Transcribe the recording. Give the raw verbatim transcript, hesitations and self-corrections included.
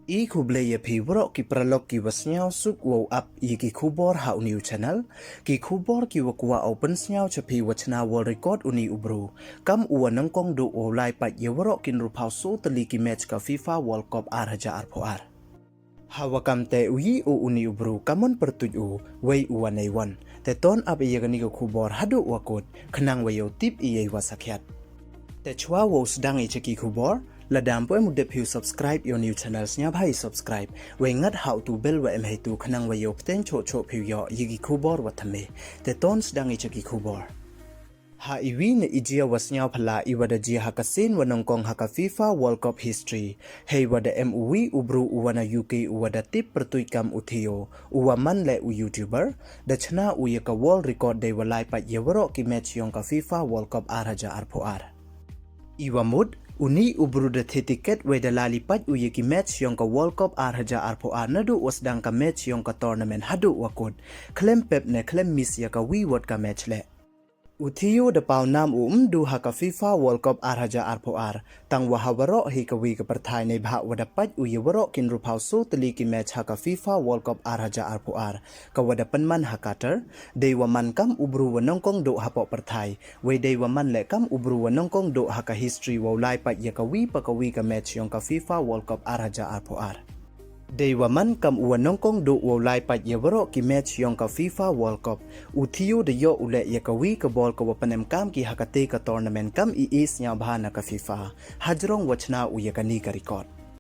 I khublei ya phi waroh ki paralok ki wa sniawsuk wow ap ya ki khubor ha u ni u channel. Ki khubor ki wa kwah u pynsniaw cha phi wa chna world record u ni u bru, kam u wa nyngkong duh wow lai pait ya waroh ki ynru phaw soo tylli ki match ka FIFA World Cup ar hajar arphaw ar. Ha wa kam te u yi u u ni u bru, kamon pyrtuit u, wei u wa neiwon. Te ton ap ya kani ka khubor haduh wa kut, khnang wa yow tip ya i wa sakhiat. Te chwa wow sdang i cha ki khubor, lada ym pu em u dep phi u subscribe ya u ni u channel, sniawbha i subscribe, wei ngat ha u tu bell wa em heitu, khnang wa yow pteng choh choh phi u yoh ya ki khubor wa thymme. Te ton sdang i cha ki khubor. Ha i wi na i jia wa sniawphylla i wa da jia ha ka sien wa nyngkong ha ka FIFA World Cup history, hei wa da em u wi u bru u wa na U K u wa da tip pyrtuit kam u Theo, u wa man le u YouTuber, da chna u ya ka world record dei wa lai pait ya waroh ki match yong ka FIFA World Cup ar hajar arphaw ar. I wa mut, u ni u bru da thied ticket wei da lai li pait u ya ki match yong ka World Cup ar hajar arphaw ar, naduh wa sdang ka match yong ka tournament haduh wa kut, khlem pep ne khlem miss ya ka wi wot ka match le. U Theo da paw nam u ym duh ha ka FIFA World Cup ar hajar arphaw ar, tang wa ha waroh hi ka wi ka pyrthai, neibhah wa da pait u ya waroh ki ynru phaw soo tylli ki match ha ka FIFA World Cup ar hajar arphaw ar, ka wa da pynman ha Qatar. Dei wa man kam u bru wa nyngkong duh hapoh pyrthai, wei dei wa man le kam u bru wa nyngkong duh ha ka history wow lai pait ya ka wi pa ka wi ka match yong ka FIFA World Cup ar hajar arphaw ar. Dei wa man kam u wa nyngkong duh wow lai pait ya waroh ki match yong ka FIFA World Cup, u Theo da yoh u le ya ka wi ka bol ka wa pynemkam ki ha ka te ka tournament kam i e sniawbha na ka FIFA, hajrong wa chna u ya kani ka record.